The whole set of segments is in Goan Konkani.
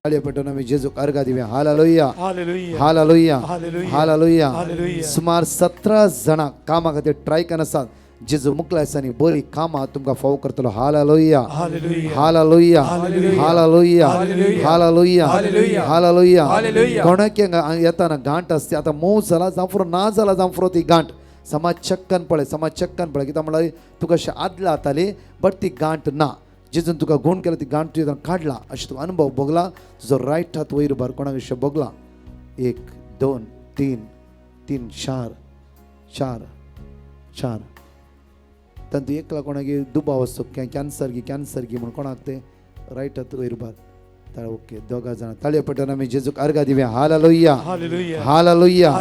ताळयो पेटोवन आमी जेजूक अर्गां दिवया. Hallelujah, hallelujah, hallelujah. सुमार 17 जाणां कामा खातीर ट्राय करना आसात. जेजू मुकला दिसांनी बरी कामां तुमकां फावो करतलो. Hallelujah, hallelujah, hallelujah, hallelujah, hallelujah. कोणाक येताना गांठ आसता, आतां मोव जाला जावं ना जाला जावं ती गांठ समाज चक्कन पळय, समाज चक्कन पळय. कित्याक म्हणल्यार तुका अशें आदला जाताली बट ती गांठ ना. जेजून तुका गुण केला, ती गांठ तुवें काडला अशें तुका अनुभव भोगला. तुजो रायट हात वयर भर, कोणाक अशें भोगला? 1 2 3 3 4 4 4. तातूंत एकला कोणाक दुबाव आसतो कॅन्सर गी, कॅन्सर गी म्हणून कोणाक ते रायट हात वयर भर. ओके, दोगा जाणां ताळयो पेटोवन आमी जेजूक अर्गां दिवया. Hallelujah, hallelujah, hallelujah,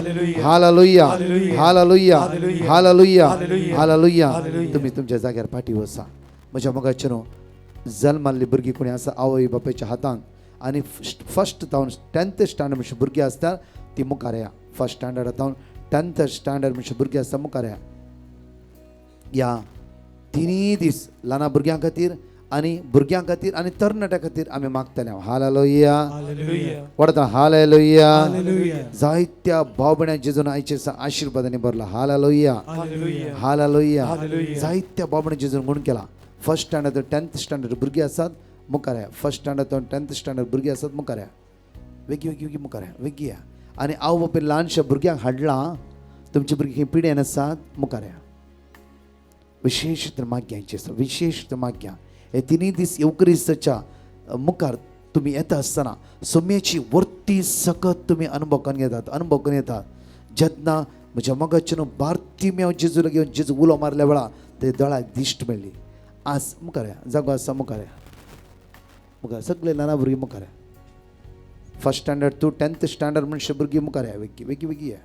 hallelujah, hallelujah, hallelujah. तुमी तुमच्या जाग्यार फाटी वसा. म्हज्या मोगाचें न्हू जल्माल्ली भुरगीं कोणी आसा आवय बापायच्या हातान आनी फर्स्ट जावन 10th standard म्हणचे भुरगीं आसता ती मुखार या. फर्स्ट स्टँडर्ड जावन 10th standard म्हणचे भुरगीं आसता मुखार या. ह्या तिनूय दीस ल्हान भुरग्यां खातीर आनी भुरग्यां खातीर आनी तरणाट्या खातीर आमी मागतले. Hallelujah, वडता hallelujah. जायत्या भाव भयणां जेजून आयचे आशिर्वादांनी भरला. Hallelujah, hallelujah. जायत्या भाव भयणां जेजून गुण केला. फर्स्ट स्टँडर्ड 10th standard भुरगीं आसात मुखार या. फर्स्ट स्टँडर्ड 10th standard भुरगीं आसात मुखार या. वेगीं वेगीं वेगीं मुखार या, वेगीं या. आनी आवय बापूय ल्हानशा भुरग्यांक हाडलां, तुमची भुरगीं पिड्यान आसात मुखार या. विशेश तर माग्यांची आसा, विशेश तर माग्यां. हे तिनूय दीस येवक्रिस्ताच्या मुखार तुमी येता आसतना सोम्याची वर्ती सकत तुमी अनुभव करून घेतात, अनुभव करून येतात. जेन्ना म्हज्या मोगाचें न्हू बार्तिम्याव जेजूला घेवन जेजू उलो मारल्या वेळा ते दोळ्याक दिश्ट मेळ्ळी. आज मुखार या, जागो आसा मुखार या, मुखार सगळे ल्हान भुरगीं मुखार या. First standard two 10th standard म्हणचे भुरगीं मुखार या. वेगीं वेगीं वेगीं या.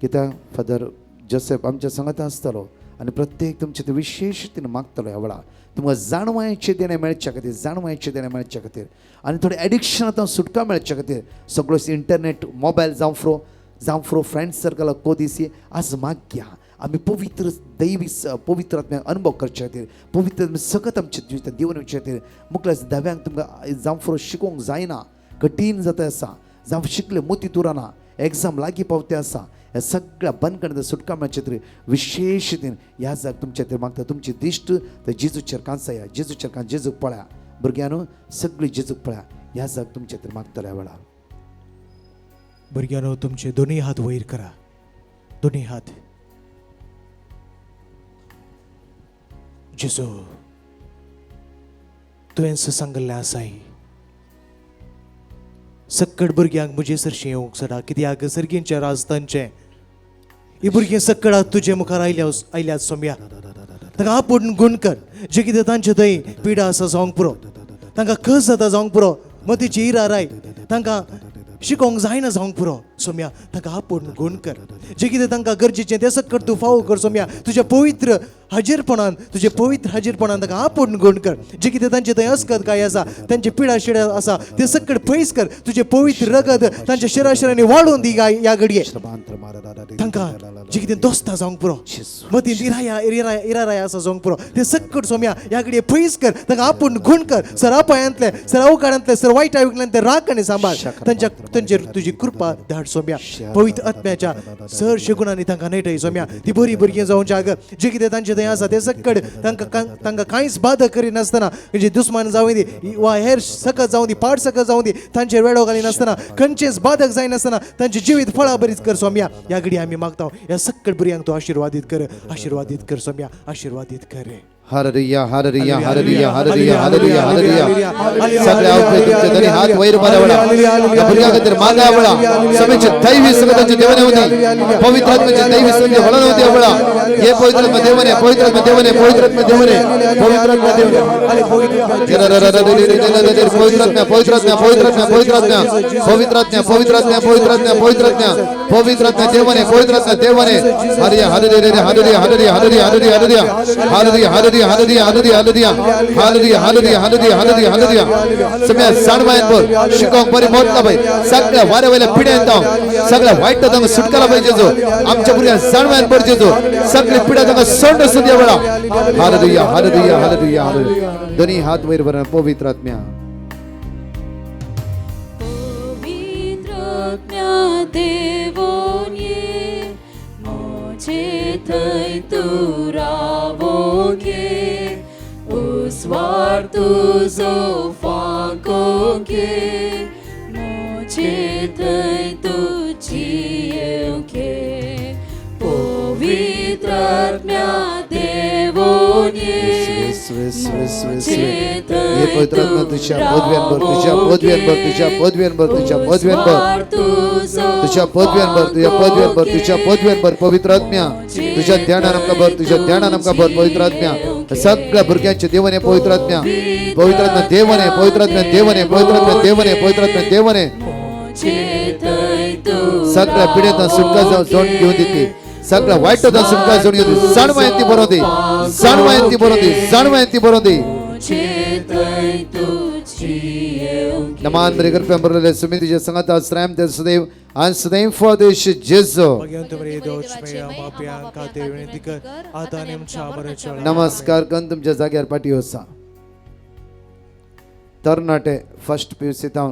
कित्याक फादर जोसेफ आमच्या सांगाता आसतलो आनी प्रत्येक तुमचे ते विशेश तिने मागतलो ह्या वेळा. तुमकां जाणवायचें देणें मेळच्या खातीर, जाणवायचें देणें मेळच्या खातीर आनी थोडें एडिक्शन आतां सुटका मेळच्या खातीर सगळो इंटरनेट मोबायल जावं फ्रो, जावं फ्रो फ्रेंड सर्कलाक कोदिसी आज मागया. आमी पवित्र दैवी पवित्र आत्म्याक अनुभव करचे खातीर, पवित्र आत्म्या सकत आमच्या जिवितांत देवन वचचे खातीर मुखल्या दाव्यांक तुमकां जावं फ्रो शिकोवंक जायना, कठीण जाता आसा, जावं शिकले मोती तुराना, एग्जाम लागीं पावते आसा, ह्या सगळ्या बंदखणींत सुटका मेळचे खातीर विशेश दिन ह्या जाग तुमच्या खातीर मागता. तुमची दिश्ट ते जेजूचेर कांसाया, जेजूचेर कांस, जेजूक पळया भुरग्यांनो, सगळी जेजूक पळया. ह्या जाग तुमच्या खातीर मागतल्या ह्या वेळार. भुरग्यांनो, तुमचे दोनूय हात वयर करा, दोनूय हात. जेजू, तुवें सांगिल्लें आसाय सक्कड भुरग्यांक म्हजे सरशीं येवंक सडा, कित्याक सर्गींच्या राज तांचें. ही भुरगीं सक्कड तुजे मुखार आयल्या आयल्यात सोम्या, तांकां आपूण गुण कर. जे कितें तांचे थंय पिडा आसा जावंक पुरो, तांकां खस जाता जावंक पुरो, मतीची इरा राय तांकां शिकोवंक जायना जावंक पुरो सोम्या, तांकां आपूण गुण कर. जे कितें तांकां गरजेचें तें सक्कड तूं फावो कर सोम्या, तुज्या पवित्र हाजीरपणान, तुजे पवित्र हाजीरपणान तांकां आपूण गुण कर. जे कितें तांचे थंय अस्कत काय आसा, तांचे पिडा शिड्या आसा तें सक्कड पयस कर. तुजें पवित्र रगत तांच्या शिराशिरांनी वाडोवन दी ह्या घडये. तांकां जे कितें दोस्ता जावंक पुरो, मतींत इराया इराया इराया आसा जावंक पुरो, तें सक्कड सोम्या ह्या घडये पयस कर. तांकां आपूण गुण कर. सर अपायांतले, सर अवकाळांतले, सर वायट आयुक्तल्यान ते राख आनी सांबाळ. तांच्या तांचेर तुजी कृपा धाड सोम्या. पवित्र आत्म्याच्या सर शगुणांनी तांकां नेटय सोम्या. ती बरी भुरगीं जावच्या आगर जे कितें तांचे थंय आसा तें सक्कड तांकां तांकां कांयच बाधा करिनासतना, म्हणजे दुस्मान जावं दी वा हेर सकत जावं दी, पाड सकत जावं दी, तांचेर वेडो घालिनासतना, खंयचेच बाधक जायनासतना तांचें जिवीत फळां बरीच कर सोम्या. ह्या घडी आमी मागता ह्या सक्कड भुरग्यांक तूं आशिर्वादीत कर, आशिर्वादीत कर सोम्या, आशिर्वादीत कर. Hallelujah, hallelujah, hallelujah, hallelujah, hallelujah, hallelujah. सगळे आवडे तुमचे दोन्ही हात वयर मारा वेळा, या भुरग्यां खातीर मागा वेळा, सगळ्यांचे दैवी सगळ्यांचे देवाने होती, पवित्र आत्म्याचे दैवी सगळे वळण होती वेळा. हे पवित्र आत्मा देवाने, पवित्र आत्मा देवाने, पवित्र आत्मा देवाने, पवित्र आत्मा देवाने, पवित्र आत्मा, पवित्र आत्मा, पवित्र आत्मा, पवित्र आत्मा, पवित्र आत्मा, पवित्र आत्मा, पवित्र आत्मा, पवित्र आत्मा, पवित्र आत्मा देवाने, पवित्र आत्मा देवाने. Hallelujah, hallelujah, hallelujah, hallelujah, hallelujah, hallelujah, hallelujah, hallelujah, hallelujah, hallelujah, hallelujah, hallelujah, hallelujah, hallelujah, hallelujah, hallelujah. सगळ्या जाणवायांवर शिकोवंक बरी मोतला बाई, सगळ्या वाऱ्या वयल्या पिड्यांत सगळ्या वाईट तांकां सुटकाला पाहिजे जो आमच्या भुरग्यांक जाणवायांवर जेजो सगळे पिड्या तांकां सोंड आसूं द्या वेळा. Hallelujah, hallelujah, hallelujah, hallelujah. दोन्ही हात वयर भरून पवित्र आत्म्या आत्म्या देवोन ये, म्हजे थंय तूं रावोंक ये, उस्वार तुजो फांकोंक ये, म्हजे थंय तूं जियेवंक ये, पवित्र आत्म्या देवोन ये, हे पवित्र आत्मा तुझ्या पदव्यांवर, तुझ्या पदव्यांवर, तुझ्या पदव्यांवर, तुझ्या पदव्यांवर, तुझ्या पदव्यांवर, तुझ्या पदव्यांवर, तुझ्या पदव्यांवर पवित्र आत्म्या तुझ्या ध्यानान आमकां भर, तुझ्या ध्यानान आमकां भर पवित्र आत्म्या. सगळ्या भुरग्यांचे देवने पवित्र आत्म्या, पवित्र आत्म्या देवने, पवित्र आत्म्या देवने, पवित्र आत्म्या देवने, पवित्र आत्म्या देवने सगळ्या पिढ्यांना सुटका जाऊन घेऊन दिली, सगळ्या वाईट सुटका जाऊन घेऊन दिली. जाणवाय ती बरोवंदी, जाणवाय ती बरोवंदी, जाणवाय ती बरोवंदी. नमान मेरे कृपया बरलेले समितीच्या संगत श्रम ते सदैव आणि सदैव फॉदेश जेजो. नमस्कार करून तुमच्या जाग्यार पाठी वसा. तरणाटे फर्स्ट पी you see तावन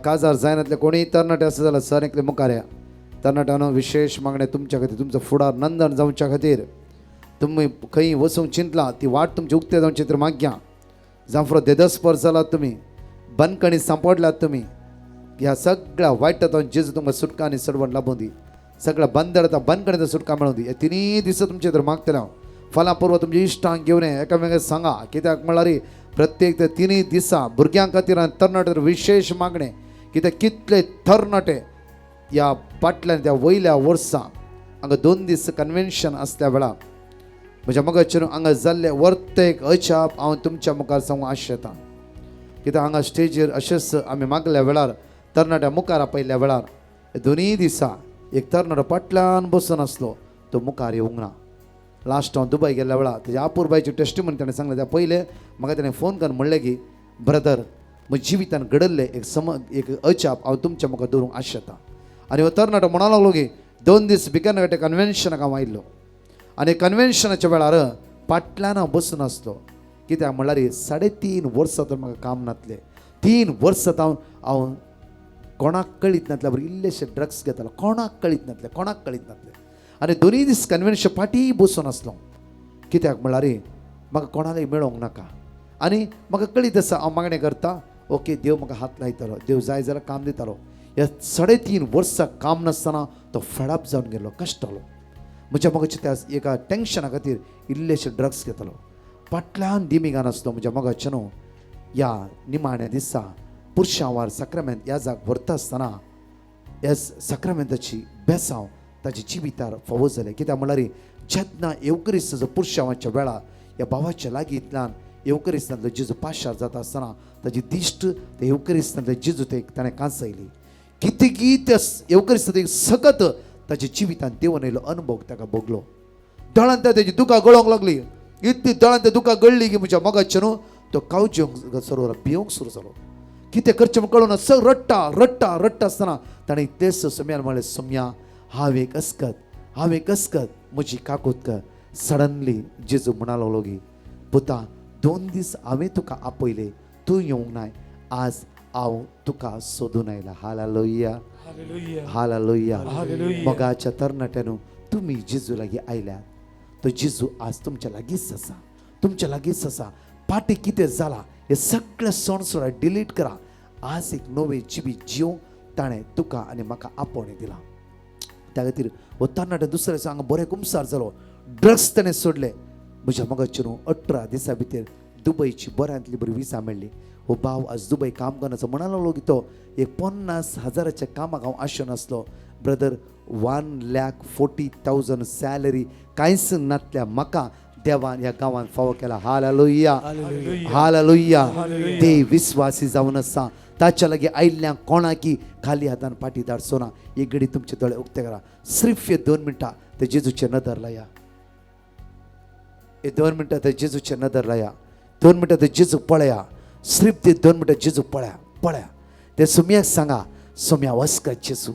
काजार जायनातले कोणीय तरणाटे आसा जाल्यार सर एकले मुखार या. तरणाट्यानो विशेष मागणें तुमच्या खातीर, तुमचो फुडार नंदन जावच्या खातीर, तुमी खंय वचूंक चिंतला ती वाट तुमची उक्ते जावची तर माग्या. जांफरो देदस्पर जालात तुमी, बंदखणी सांपडलात तुमी, ह्या सगळ्या वायटांत जेजू तुमकां सुटका आनी सडवण लाबूं दी, सगळ्या बंदरांत बंदखणींत सुटका मेळूं दी. ह्या तिनूय दिसा तुमचे तर मागतले हांव. फाल्यां परवां तुमच्या इश्टांक घेवन एकामेकांक सांगा, कित्याक म्हणल्यार प्रत्येक त्या तिनूय दिसा भुरग्यां खातीर आनी तरणाटे विशेष मागणें, कित्याक कितले तरणाटे ह्या फाटल्यान त्या वयल्या वर्सां हांगा 2 दीस कन्वेन्शन आसल्या वेळार म्हज्या मगाचेर हांगा जाल्ले वर्तेक अजाप हांव तुमच्या मुखार सांगूंक आशेतां. कित्याक हांगा स्टेजीर अशेंच आमी मागल्या वेळार तरणाट्या मुखार आपयल्ल्या वेळार दोनूय दिसा एक तरणाटो फाटल्यान बसून आसलो, तो मुखार येवंक ना. लास्ट हांव दुबय गेल्ल्या वेळार तेज्या आपूरबायची टेस्टिमनी ताणें सांगलें. त्या पयलें म्हाका ताणें फोन करून म्हणलें की ब्रदर म्हज्या जिवितान घडल्लें एक एक अजाप हांव तुमच्या मुखार दवरूंक आशेतां. आनी हो तरणाटो म्हणूंक लागलो की 2 दीस बिकनघाटे कन्वेन्शनाक हांव आयिल्लो आनी कन्वेन्शनाच्या वेळार फाटल्यान हांव बसून आसलो. कित्याक म्हणल्यार 3.5 वर्सां तर म्हाका काम नासलें. 3 वर्सां हांव कोणाक कळीत नासल्या बरें इल्लेशे ड्रग्स घेतालो, कोणाक कळीत नासलें, कोणाक कळीत नासलें. आनी 2 दीस कन्वेन्शन फाटीं बसून आसलो. कित्याक म्हणल्यार म्हाका कोणाकय मेळोंक नाका आनी म्हाका कळीत आसा हांव मागणें करता, ओके देव म्हाका हात लायतलो, देव जाय जाल्यार काम दितालो. ह्या 3.5 वर्सां काम नासतना तो फेडाप जावन गेलो, कश्टालो. म्हज्या मोगाच्या त्या एका टेंशना खातीर इल्लेशे ड्रग्स घेतालो. फाटल्यान दिमिगान आसलो म्हज्या मोगाचें न्हू. ह्या निमाण्या दिसा पुरशांवार साक्रामेंत ह्या जाग व्हरता आसतना ह्या साक्रामेंताची बेसांव ताच्या जिवितार फावो जालें. कित्याक म्हणल्यार जेन्ना येवक्रिस्ताचो पुरशांवाच्या वेळार ह्या भावाच्या लागींतल्यान येवक्रिस्तांतलो जेजू पाशार जाता आसतना ताजी दिश्ट त्या येवक्रिस्तांतले जेजू ते ताणें कांचयली. कितें त्या येवक्रिस्तांत सगत ताच्या जिवितान देवन आयलो अनुभव ताका भोगलो. दोळ्यान ताजी दुकां गळोंक लागली, इतली दोळ्यान त्या दुकां गळ्ळी की म्हज्या मोगाचें न्हू तो कावजेवंक सरोवर भिवंक सुरू जालो. कितें करचें म्हूण कळूं ना, सग रडटा रडटा रडटा आसतना ताणें इतलेंच सोम्यान म्हणलें, सोम्या हांव एक अस्कत, हांव एक अस्कत म्हजी काकूत कर. सडनली जेजू म्हणा लागलो की पुता 2 दीस हांवें तुका आपयलें, तूं येवंक नाय, आज हांव तुका सोदून आयला. Hallelujah, hallelujah. मोगाच्या तरणाट्यानू तुमी जेजू लागीं आयल्यात, तो जेजू आज तुमच्या लागींच आसा, तुमच्या लागींच आसा. फाटीं कितें जालां हें सगळें सण सोडा, डिलीट करा. आज एक नवें जिवीत जिवंक ताणें तुका आनी म्हाका आपोवणें दिलां. त्या खातीर हो तरणाटो दुसऱ्या दिसा हांगा बरें कुमसार जालो, ड्रग्स ताणें सोडले. म्हज्या मोगाचें न्हू 18 दिसां भितर दुबयची बऱ्यांतली बरी विजा मेळ्ळी. हो भाव आज दुबय काम करनाचो म्हणा लागलो की तो एक 50,000 कामाक हांव आशेन आसलो. ब्रदर 1,40,000 सॅलरी कांयच नातल्या म्हाका देवान ह्या गांवान फावो केला. Hallelujah, hallelujah. देव विस्वासी जावन आसा, ताच्या लागीं आयिल्ल्या कोणाकी खाली हातान फाटी धाडचो ना. एक घडी तुमचे दोळे उक्ते करा, सिर्फ हे 2 मिनटां ते जेजूचे नदर लाया, हे 2 मिनटां ते जेजूचे नदर लाया, 2 मिनटां ते जेजू पळया, सिर्फ ते 2 मिनटां जेजू पळया पळया. ते सोम्याक सांगा, सोम्या वस्क जेजू,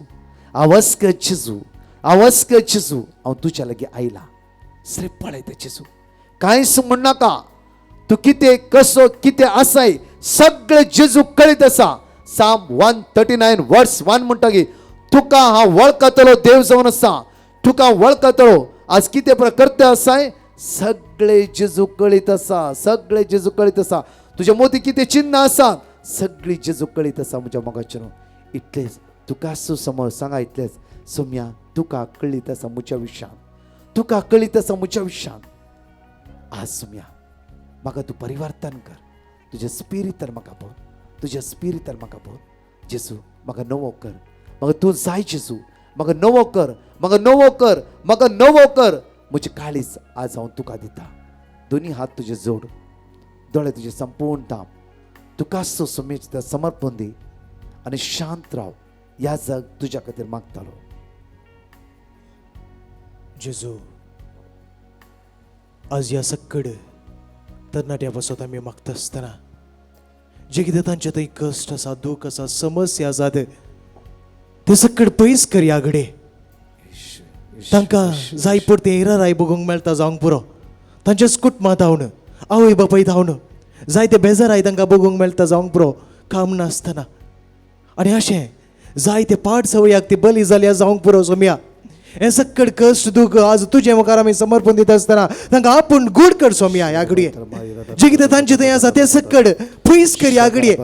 आवस्क जेजू, आवस्क जेजू, हांव तुज्या लागीं आयला. सिर्फ पळय ते जेजू, कांयच म्हणनाका, तूं कितें कसो कितें आसाय सगळें जेजू कळीत आसा. Psalm 139 verse 1 म्हणटा की तुका हांव वळखतलो देव जावन आसा, तुका वळखतलो. आज कितें करते आसाय सगळे जेजू कळीत आसा, सगळे जेजू कळीत आसा. तुज्या मोती कितें चिन्ह आसा सगळी जेजू कळीत आसा म्हज्या मोगाचें. इतलेंच तुका समज सांगा, इतलेंच सोम्या तुका कळीत आसा म्हज्या विशयान, तुका कळीत आसा म्हज्या विशयान. आज सोम्या म्हाका तूं परिवर्तन कर, तुज्या स्पिरितान म्हाका भर, तुज्या स्पिरितान म्हाका भर. जेजू म्हाका नवो कर, म्हाका तूं जाय जेजू, म्हाका नवो कर, म्हाका नवो कर, म्हाका नवो कर. म्हजी काळीज आज हांव तुका दिता. दोनी हात तुजे जोड, दोळे तुजे संपूर्ण दाम, तुका सोमेच समर्पण दी आनी शांत राव. ह्या जग तुज्या खातीर मागतालो. जेजू आज ह्या सक्कड तरणाट्या पासत आमी मागता आसतना जे कितें तांचे थंय कश्ट आसा, दूख आसा, समस्या आसा ते सक्कड पयस कर ह्या घडये. तांकां जाय पुरतें हिराराय बगूंक मेळटा जावंक पुरो, तांच्याच कुटुंबां धांवन आवय बापाय धांवन जायते बेजाराय तांकां बगूंक मेळटा जावंक पुरो, काम नासतना. आनी अशें जायते पाड सवयाक ती बली जाल्या जावंक पुरो सोम्या. हें सक्कड कश्ट दूख आज तुजे मुखार आमी समर्पण दिता आसतना तांकां आपूण गूड कर सोम्या ह्या घडये. जे कितें तांचे थंय आसा तें सक्कड पयस कर ह्या घडये.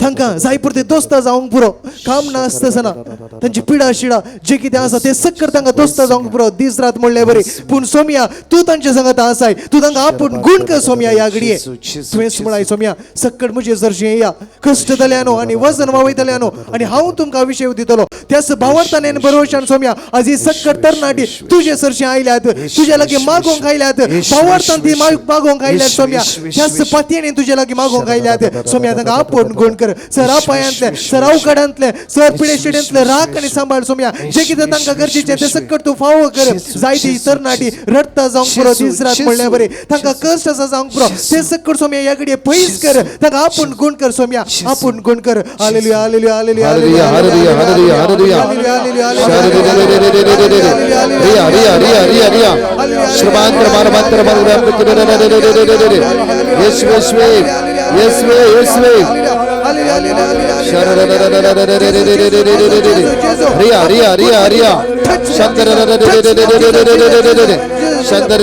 तांकां जाय पुरते दोस्ता जावंक पुरो, काम नासतना तांची पिडा शिडा जे कितें आसा तें सक्कड तांकां दोस्ता जावंक पुरो दीस रात म्हणले बरी. पूण सोम्या तूं तांचे सांगता आसाय, तूं तांकां आपूण गूण कर सोम्या ह्या घडये. तुवेंच म्हळाय सोम्या सक्कड म्हजे सरशी येया कश्ट जाल्या न्हू आनी वजन वावयतल्या न्हू आनी हांव तुमकां विशय दितलो. त्याच भावार्थान आनी भरवशान सोम्या आज ही सक्कड तरणाटी तुजे सरशी आयल्यात, तुज्या लागीं मागोंक आयल्यात, भावार्थान ती मागोंक आयल्यात सोम्या, त्याच पातयेन तुज्या लागीं मागोंक आयल्यात सोम्या. तांकां आपूण गूण कर सर, अपायांतले सर, अवघडांतले सर, पिडे शिडेंतले राख आनी सांबाळ सोम्या. जे कितें तांकां गरजेचें तें सक्कड तूं फावो कर. जायती तरणाटी रडटा जावंक पुरो दीस रात म्हणल्यार बरें, तांकां कश्ट आसा जावंक पुरो तें सक्कड सोम्या ह्या घडये पयस कर. तांकां आपूण गूण कर सोम्या, आपूण गूण कर. Hallelujah hallelujah hallelujah hallelujah hallelujah hallelujah Riya Riya Riya Riya Riya श्रमांतर मानवांतर यीशु यीशु यीशु यीशु रिया रिया रिया रिया शंकर शंकर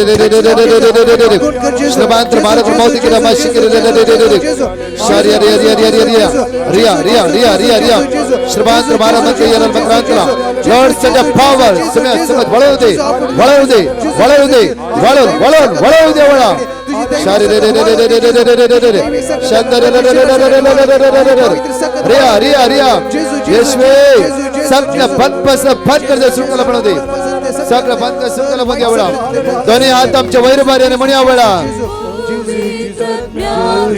श्रमांतर मानव मौत की रमाशी रिया रिया रिया रिया रिया रिया रिया रिया रिया श्रमांतर मानव Lord send a power. समय समय वळवू दे, वळवू दे, वळवू दे, वळवून वळवून वळवू दे वळा. रिया रिया रिया येशवे सगळं बंद बंद कर दे, सुटकाला बनवू दे, सगळं बंद कर, सुटकाला बघ्या वळा. दोन्ही हात आमच्या वैरबार्याने म्हणूया वळा.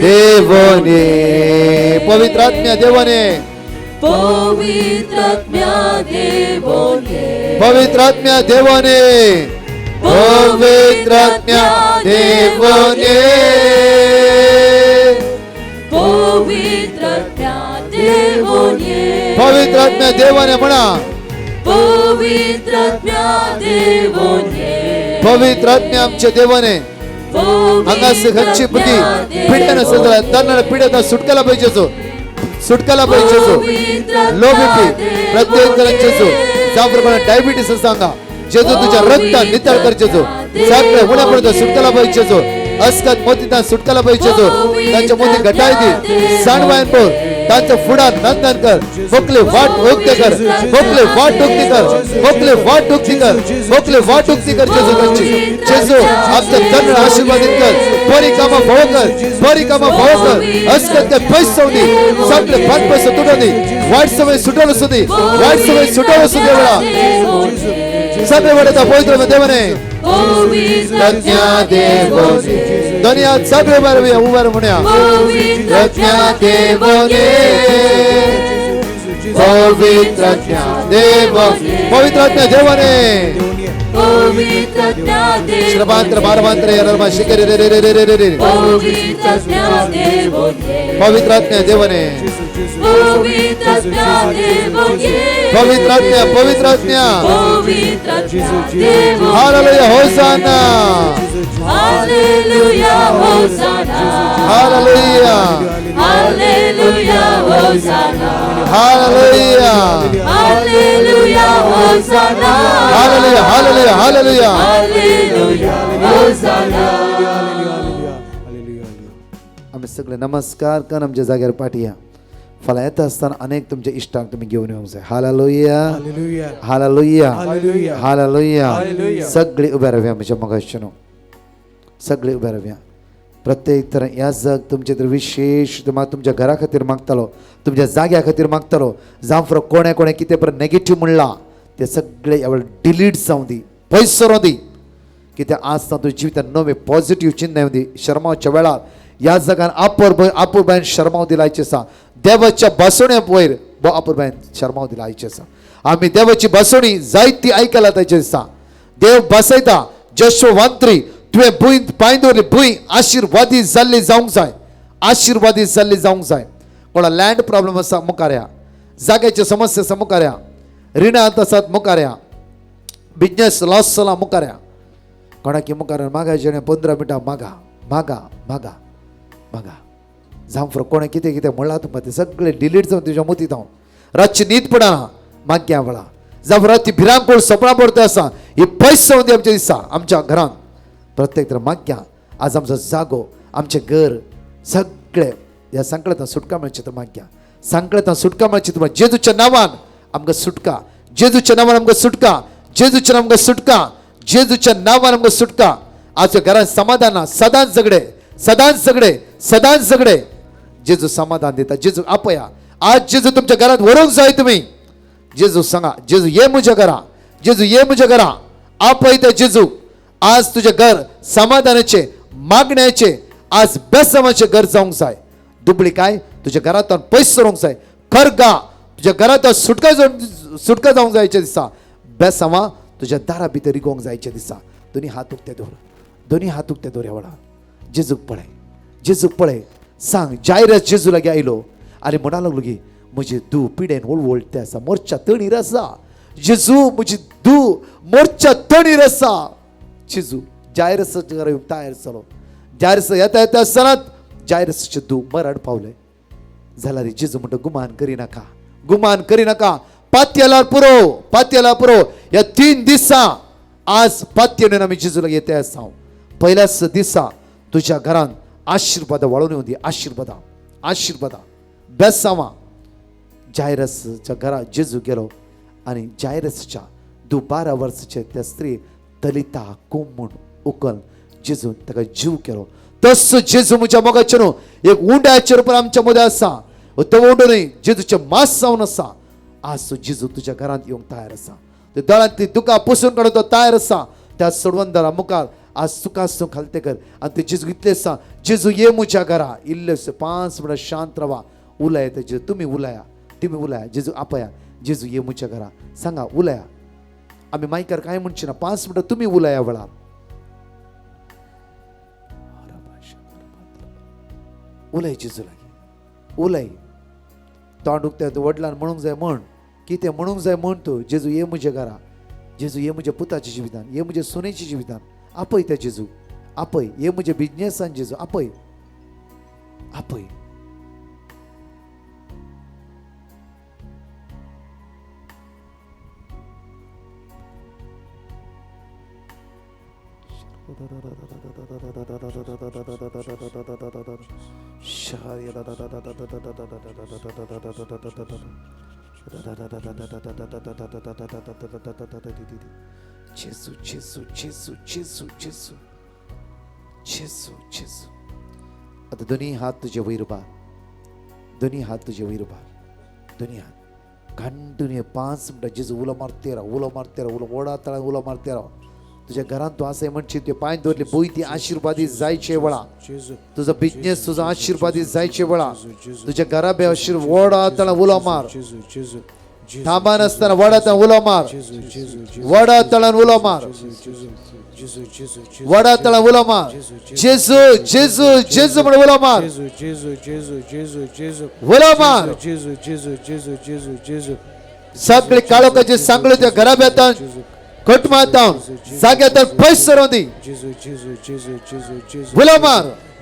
देवाने पवित्र आत्म्या देवाने, पवित्र आत्म्या देवाने, पवित्र आत्म्या देवाने, पवित्र आत्म्या देवाने, पवित्र आत्म्या देवाने, पवित्र आत्म्या देवाने म्हणा, पवित्र आत्म्या देवाने, पवित्र आत्म्या आमच्या देवाने. हांगा खंयची बुद्धी पिड्यान आसा जाल्यार तरणाट्या पिड्यान सुटकाला पाहिजे, सुटकाला पाहिजे. लो बीपी प्रत्येक जणांचे ज्या प्रमाणे डायबिटीस आसा हांगा जेजू तुझ्या रक्तान नितळ करचेजो, सगळे उण्यापर्यंत सुटकाला पाहिजे. अस्कत मोतींना सुटकाला पाहिजे, तांच्या मोती घटाय दी, सांडवायन पोर तांच्या फुडात नंदन कर, मोकले वाट उक्ते कर, मोकले वाट उक्ती कर, मोकले वाट उक्ती कर, मोकले वाट उक्ती कर जेजू तांची. जेजू आमच्या तरुण आशीर्वादित कर, बरी कामां फावो कर, बरी कामां फावो कर. अस्कत ते पैसे दी, सगळे बंद पैसे तुटो दी, वाईट समय सुटवलो सुदी, वाईट समय सुटवलो सुदी वेळा. सगळे वडेचा पवित्र देवाने दोन्ही हात सगळे उभार उभार म्हणूया. देवाने पवित्र देव, पवित्र देवाने श्रमांतर बारमांतर पवित्र आत्म्या देवाने, पवित्र आत्म्या, पवित्र आत्म्या. Hallelujah hosanna, hallelujah hosanna, hallelujah hallelujah hosanna, hallelujah hallelujah. Hosanna, hallelujah, hallelujah, hallelujah, hallelujah, hosanna. आमी सगळे नमस्कार कर आमच्या जाग्यार पाठया. फाल्यां येता आसतना अनेक तुमच्या इश्टांक तुमी घेवन येवंक जाय. Hallelujah, hallelujah, hallelujah. सगळी उबे रावया म्हज्या मोगाचें, सगळी उबे रावया. प्रत्येक तर ह्या जग तुमचे तर विशेष तुमच्या घरा खातीर मागतालो, तुमच्या जाग्या खातीर मागतालो. जावं कोणे कोणे कितें परत नेगेटीव म्हणलां ते सगळे ह्या वेळार डिलीट जावं दी, पयस सरों दी. कित्याक आज तातूंत तुज्या जिवितान नवे पॉझिटीव चिन्ह येवं दी. शर्माच्या वेळार ह्या जगान आपुरबायन शर्माव दिलायचे आसा. देवाच्या बसवण्या वयर बो आपुरबायन शर्माव दिलायचे आसा. आमी देवाची बसवणी जायती आयकला ताचे दिसा. देव बसयता जशोवंत्री तुवें भूंय पांय दवरली, भूंय आशिर्वादी जाल्ली जावंक जाय, आशिर्वादी जाल्ली जावंक जाय. कोणा लँड प्रॉब्लम आसा मुखार या, जाग्याची समस्या आसा मुखार या, रिणांत आसात मुखार या, बिजनेस लॉस जाला मुखार या. कोणाकी मुखार मागा जेणे 15 मिनटां मागा मागा मागा मागा. जावं कोणें कितें कितें म्हणलां तुमकां तें सगळें डिलीट जावन तुज्या मोतीत हांव रातची न्हीद पडना माग्या वेळा. जावं रातची भिरांकूळ सपनां पडत आसा ही पयस जावन दी आमच्या दिसा आमच्या घरांत. प्रत्येक तर माग्या आज आमचो जागो आमचें घर सगळें ह्या संकटांत सुटका मेळची तर माग्या. संकटांत सुटका मेळची तुमकां जेजूच्या नांवान आमकां सुटका, जेजूच्या नांवान आमकां सुटका, जेजूच्या नांवान आमकां सुटका, जेजूच्या नांवान आमकां सुटका. आजच्या घरांत समाधान ना, सदांच झगडे, सदांच झगडे, सदांच झगडे. जेजू समाधान दिता. जेजू आपया. आज जेजू तुमच्या घरात व्हरूंक जाय तुमी. जेजू सांगा, जेजू ये म्हज्या घरा, जेजू ये म्हज्या घरा. आपयता जेजू. आज तुजें घर समाधानाचें, मागण्याचें, आज बेसमाचें घर जावंक जाय. दुबळी काय तुज्या घरांतल्यान पयस सरूंक जाय. खरगा तुज्या घरांतल्यान सुटका सुटका जावंक जायचे दिसा. बेसांवां तुज्या दारा भितर रिगोवंक जायचे दिसा. दोनी हात उक्ते दवर, दोनी हात उक्ते दवर. ह्या वेळार जेजूक पळय, जेजूक पळय. सांग जायरस जेजू लागीं आयलो आनी म्हणा लागलो की म्हजी धूव पिडेन वळवळते आसा, मोर्च्या तणीर आसा. जेजू म्हजी धूव मोर्च्या तणीर आसा. जेजू जायरसाच्या घरा येवंक तयार जालो. जायरस येता येता आसतनाच जायरसाचें धूव मरण पावलें. जाल्यार जेजू म्हणटा गुमान करिनाका, गुमान करिनाका. पातयेलार पुरो, पातयेलार पुरो. ह्या 3 दिसां आज पातयेन आमी जेजू लागीं येता आसा. पयल्याच दिसा तुज्या घरांत आशिर्वादां वाळून येवं दी. आशिर्वादां, आशिर्वादां, बेसांवां. जायरसच्या घरा जेजू गेलो आनी जायरसच्या दू 12 वर्साचे त्या स्त्री तलिता कोम म्हूण उकल जेजून ताका जीव केलो. तसो जेजू म्हज्या मोगाचें न्हू एक उंड्याचे रुपान आमच्या मदें आसा. तो उंडो न्हय, जेजूचें मास जावन आसा. आज तो जेजू तुज्या घरांत येवंक तयार आसा. ते दोळ्यांतली दुकां पुसून काडून तो तयार आसा. त्या सोडवंदरा मुखार आज तुका तूं खालते कर आनी ते जेजू इतलें आसा. जेजू ये म्हज्या घरा. इल्लें 5 मिनटां शांत रावा. उलया तेजेर तुमी उलया, तुमी उलया. जेजू आपया, जेजू ये म्हज्या घरा. सांगा, उलया. आमी मायकार कांय म्हणचे ना. 5 मिनटां तुमी उलया वेळार. उलय जेजू लागीं, उलय. तोंड उक्तें वडलान म्हणूंक जाय म्हण, कितें म्हणूंक जाय म्हण तूं. जेजू ये म्हज्या घरा, जेजू ये म्हज्या पुताच्या जिवितान, ये म्हज्या सुनेच्या जिवितान. आपय त्या जेजू, आपय. ये म्हज्या बिजनेसान जेजू, आपय, आपय. जेजू, जेजू, जेजू, जेजू, जेजू, जेजू, जेजू. आतां दोनी हात तुजे वयर उबार, दोनी हात तुजे वयर उबार, दोनी हात कंटिन्यू 5 मिनटां जेजू उलो मारते राव, उलो मारते राव, उलो वडा तळान उलो मारते राव. तुज्या घरांत तूं आसा म्हणशी त्यो पांय दवरली भूंय ती आशिर्वादी जायचे वेळा. तुजो बिजनेस तुजो आशिर्वादी जायचे वेळा. तुज्या घरा बे आशिर्वाद वडा तळान उलो मार. थांबा नासतना वडा तळान उलो मार, वडा तळान उलो मार, वडा तळान उलो मार. जेजू, जेजू, जेजू म्हण उलो मार, उलो मार. सगळे काळोखाचे सांगले त्या घराब्यातान, कुटुंबांत, जाग्यांत पयस सरों दी. उलो मार.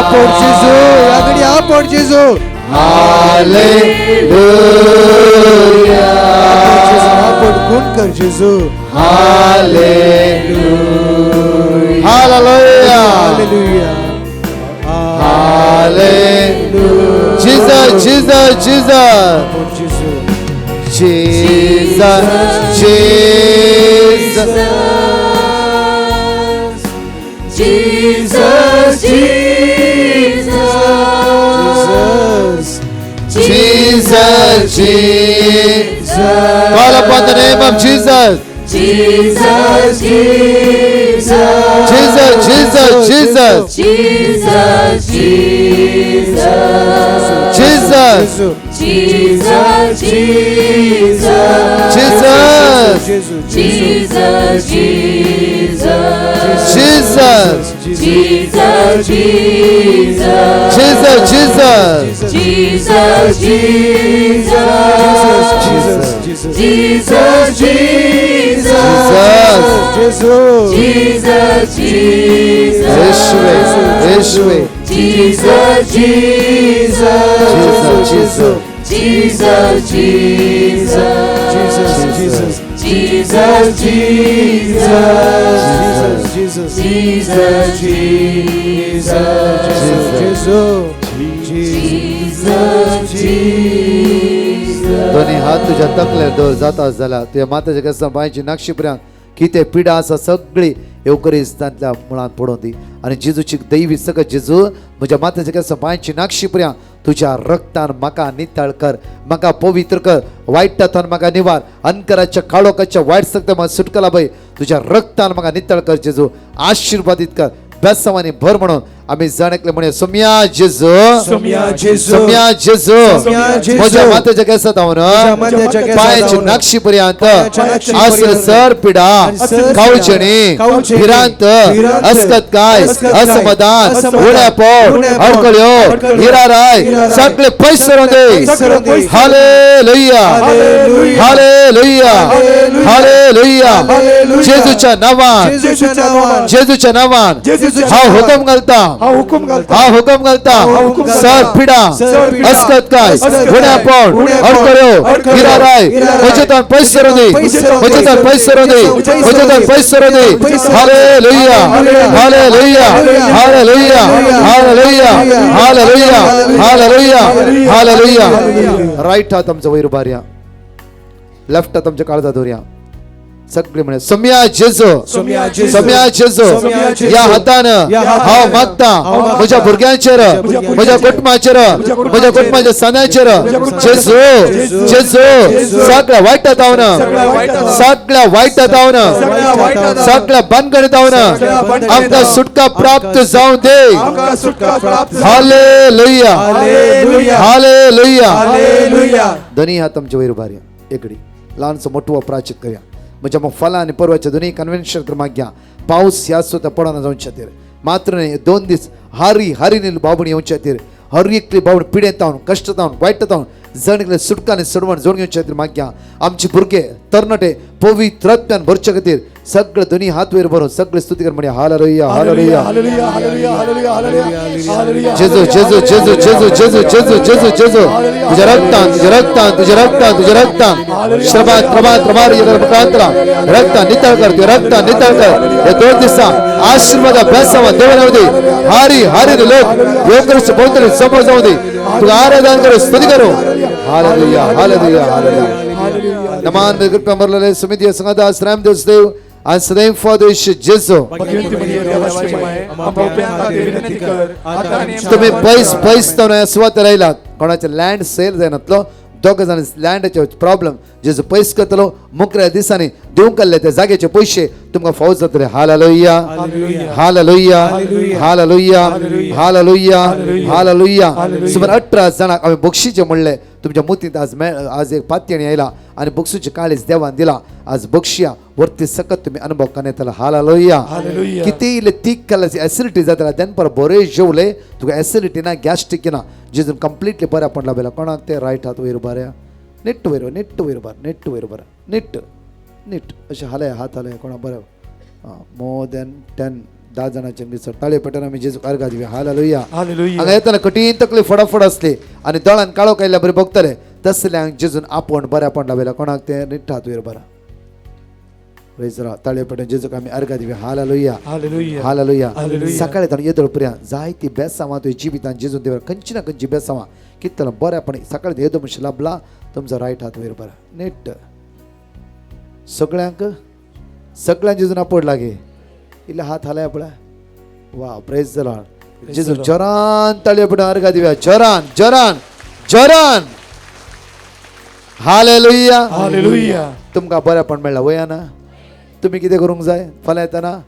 आपोड जेजू, ह्या घडी आपोड जेजू. हालेलुया. आपोड गुण कर जेजू. Hallelujah. Hallelujah. Hallelujah. Hallelujah. Jesus, Jesus, Jesus. आपोड जेजू. Jesus, Jesus. Jesus, Jesus, Jesus. Jesus, Jesus. Call upon the name of Jesus. Jesus, Jesus, Jesus, Jesus, Jesus. Jesus, Jesus, Jesus. Jesus, Jesus, Jesus. जेजू. Jesus, Jesus, Jesus. Jesus, Jesus, Jesus, Jesus. Jesus, Jesus, Jesus. Jesus. Jesus, Jesus, जेजू. Jesus, Jesus, येशुवे, येशुवे. Jesus, Jesus, Jesus, Jesus. Jesus, Jesus, Jesus. Jesus. Jesus, Jesus, Jesus. Jesus, Jesus, जेजू. Jesus, Jesus. दोन्ही हात तुझ्या तकलेर दवर जाता जाल्यार तुज्या माताच्या केसां पांयची नक्षी पर्यंत कितें पिडा आसा सगळी येवकरीस तांतल्या मुळांत पडून दी. आनी जेजूची दैवी सकत जेजू म्हज्या माताच्या केसां पांयची नक्षी पर्यंत तुज्या रक्तान म्हाका नितळ कर, म्हाका पवित्र कर, वायटांतल्यान म्हाका निवार, अनकराच्या काळोखाच्या वायट सगळ्या म्हाका सुटका लाभय. तुज्या रक्तान म्हाका नितळ कर जेजू, आशिर्वादीत कर, बेसांवांनी भर म्हणून आमी जाण एकले म्हणया सोम्या जेजू, सोम्या जेजू. सोम्या जेजू. सोम्या जेजू. म्हज्या माथ्याच्या केसां म्हज्या धांवन माथ्याच्या केसां पांयाची धांवन नक्षी पर्यंत पांयाच्या नक्षी आसर पर्यंत सर पिडा आसर कावचणी कावचेणी, भिरांत भिरांत, अस्कतकाय अस्कतकाय, असमाधान असमाधान, उणेपण उणेपण, अडकळ्यो अडकळ्यो, हिराराय हिराराय, सगळे पयस करून दे. पयस करून दे. Hallelujah. Hallelujah. Hallelujah. Hallelujah. Hallelujah. Hallelujah. जेजूच्या नावान, जेजूच्या नावान, जेजूच्या नावान जेजूच्या हांव नावान, हुकम घालता, हांव हुकूम घालता, हांव हुकम घालता, हांव हुकूम घालता, सर पिडा सर पिडा, अस्कतकाय अस्कतकाय, उणेपण उणेपण, अडकळ्यो अडकळ्यो, हिराराय हिराराय, म्हजेतान पयस करून दी, पयस करून दी, म्हजेतान पयस करून दी, म्हजेतान पयस करून दी. पयस करून दी. Hallelujah. Hallelujah. Hallelujah. Hallelujah. Hallelujah. Hallelujah. Hallelujah. Right हात आमचा वयर उबारया, लेफ्ट हात आमच्या काळजात दवरया. सगळे म्हणे सोम्या जेजू, सोम्या जेजू, सोम्या जेजू. सोम्या जेजू, या हातान या हातान हांव मागता हांव मागता, म्हज्या भुरग्यांचेर, म्हज्या कुटुंबाचेर, म्हज्या कुटुंबाच्या सणाचेर जेजू, जेजू सगळ्या वायटा धांवन, सगळ्या वायटा धांवन, सगळ्या भानगडी धांवन आमकां सुटका प्राप्त जावं दे. आमकां सुटका प्राप्त. हालेलुया. हालेलुया. हालेलुया. हालेलुया. दोन्ही हात आमचे वयर उबारया. एकडी ल्हानसो मोठो प्राचित करया. म्हज्या मग फलां आनी परवाच्या दोन्ही कन्व्हेन्शन क्रमांक घ्या. पावस ह्या सुद्दां पडना जावचे खातीर मात्र न्हय, 2 दीस हारी हारी बाबूण येवचे खातीर, हर एकली बाबूण पिडेंत जावन, कश्ट जावन, वायट जावन जण एकले सुटका आनी सोडवण जोडून घेवचे खातीर मागया. आमचे भुरगे तरणाटे पवित्रत्यान भरचे खातीर सगळे दोन्ही हात वयर भरून सगळे स्तुती कर म्हणया hallelujah. Hallelujah. Hallelujah. Hallelujah. Hallelujah. Hallelujah. Hallelujah. जेजू, जेजू, जेजू, जेजू, जेजू, जेजू, जेजू, जेजू. तुझ्या रक्तान, तुझ्या रक्तान, तुझ्या रक्तान, तुझ्या रक्तान श्रमा त्रमा त्रमा रक्ता नितळ कर, तुझ्या रक्ता नितळ कर. हे 2 दिसा आशीर्वाद बेसावा देवान दे. हारी हारी लोक योगकृष्ण पवित्र समोर जाऊ दे. तुला आराधन करू, स्तुती करू. हालेलुया. हालेलुया. हालेलुया. नमान कृपा मरलेले समिती संघादास रामदेव देव आणि सदैव फादर जेजू. तुम्ही पैस पैस तर सुवात राहिलात, कोणाचे लँड सेल जायनातलो, दोग जाण लँडाचे प्रॉब्लम जेजू पयस करतलो. मुकऱ्या दिसांनी दिवंक काडले त्या जाग्याचे पयशे तुमकां फावो जातले. Hallelujah. Hallelujah. Hallelujah. Hallelujah. Hallelujah. सुमार 18 जाणांक हांवें बक्षीचे म्हणले. तुमच्या मुतींत आज आज एक पातयणी आयला आनी बक्षीचे काळीज देवान दिला. आज बक्षिया वरती सकत तुम्ही अनुभव करण्यात येतला. हालेलुया. किती इल्ले तीख केल्याची ॲसिडिटी जातला, दनपार बरे जेवले तुका ॲसिडिटी ना, गॅस्ट्रिक ना, जेजून कंप्लिटली बऱ्या पडला बेला. कोणाक ते रायट हात वयर उबारया, नेट वयर, नेट वयर उबार, नेट वयर उबार, नेट नेट अशें हालय हात हालय. कोणा बरें मोर दॅन 10 10 जाणांचे मिसळ ताळे पेटून आमी जेजूक अर्गां दिवया. हालेलुया. हालेलुया. हांगा येतना कठीण तकली फटाफट आसली आनी दोळ्यान काळो कायल्या बरी भोगतले तसल्यांक जेजून आपोवन बऱ्यापण लायला. कोणाक तें निट्टात वयर बरा प्रेज ताळे पेटून जेजूक आमी अर्गां दिवया. हालेलुया. हालेलुया. हालेलुया. हालेलुया. सकाळी ताणें येदोळ पर्यंत जायती बेसांवां तुवें जिवितान जेजून देवा खंयची ना खंयची बेसांवां कितलो बऱ्यापणी सकाळी येदो मनशां लाबला तुमचो रायट हात वयर बरा नेट सगळ्यांक सगळ्यांक जेजून आपोड लागे इल्ले हात हालय पळय. वा प्रेज the Lord. जेजू जोरान ताळयो पडून अर्गां दिवया. जोरान जोरान जोरान. हालेलुया. हालेलुया. तुमकां बरेंपण मेळ्ळां वया ना? तुमी कितें करूंक जाय फाल्यां येतना?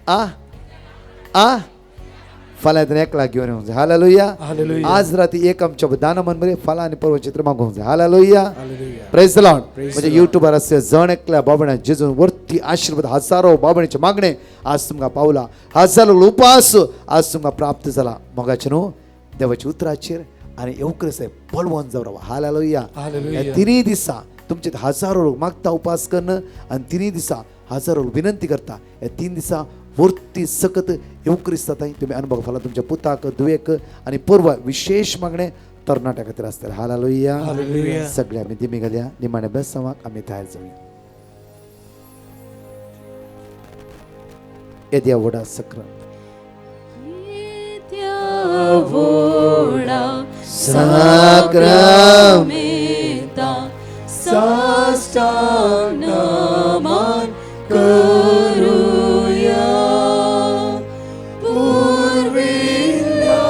आ आ फाल्यां येतना एकला घेवन येवंक जाय. हालेलुया. हालेलुया. आज राती एक आमच्या दान मन बरें फाल्यां आनी परवा चित्र मागोवंक जाय. हालेलुया. Praise the Lord. म्हणजे युट्यूबार आसले जण एकल्या बाबण्या जेजून वरती आशीर्वाद हजारो बाबणीचे मागणे आज तुमकां पावला. हजारो उपास आज तुमकां प्राप्त जाला. मोगाचें न्हू देवाच्या उतराचेर आनी येवकर बळवंत जावन रावा. हालेलुया. हालेलुया. तिनूय दिसा तुमचे हजारो लोक मागता उपास कन्न आनी तिनूय दिसा हजारो लोक विनंती करता. ह्या 3 दिसा वरती सकत येवक्रिस्ता थंय तुमी अनुभव फाल्यां तुमच्या पुताक दुयेक आनी परवा विशेश मागणे तरणाट्या खातीर आसतलें. हालेलुया. हालेलुया. सगळे आमी दिमी घालया. निमाण्या बेसांवाक आमी तयार जावया. येद्या व्हडा सक्र साक्रामेंता साष्टांग नमन करूया. पुर्विल्ल्या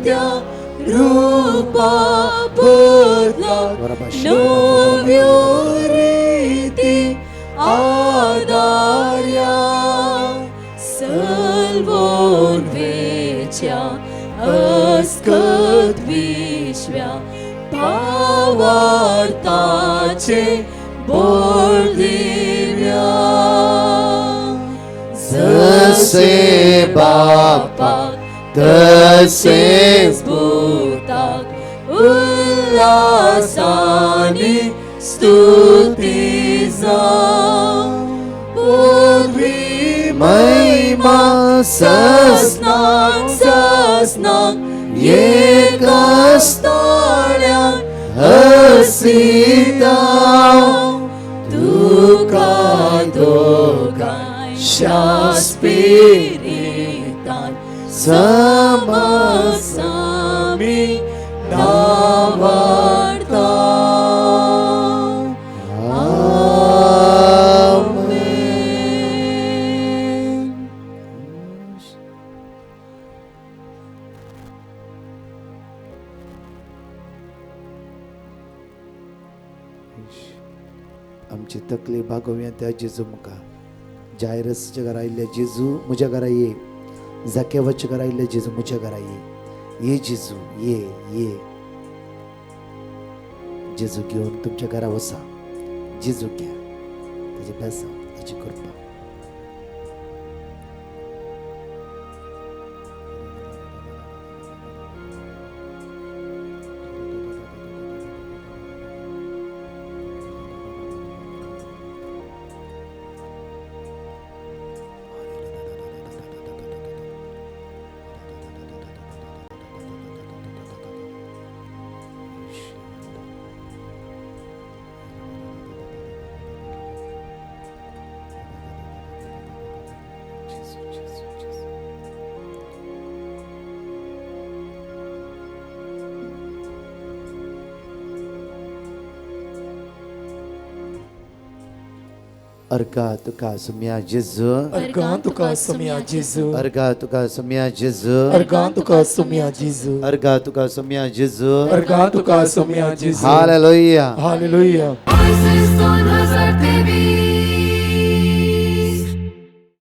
त्या रूपा बदला नव्यो रिती आदार्या. सल्वोन वेच्या अस्कत विश्व्या भावार्थाचे बोल दिव्या. जसे बापा तसेच भूताक उल्हासानी स्तुती जावं. पूर्वी महिमा ससनाक ससनाक एकास्ताळ्यान हसिता. तुका दोगांय शास्पिरितान समसामी नावार्ता. आमेन. आमची तकली भागोवया त्या जेजू मुखार. जायरसच्या घरा आयिल्ल्या जेजू म्हज्या घरा ये. जाकेवाच्या घरा आयिल्ल्या जेजू म्हज्या घरा ये. ये जेजू ये ये. जेजू घेवन तुमच्या घरा वसा. जेजू घ्या ताजे बेसांव ताची कृपा. अर्गा तुका सुम्या जेजू. अर्गां तुका सुम्या जेजू. अर्गा तुका सुम्या जेजू. अर्गां तुका सुम्या जेजू. अर्गा तुका सुम्या जेजू. अर्गां तुका सुम्या जेजू. हालेलुया. हालेलुया. ISIS 2013.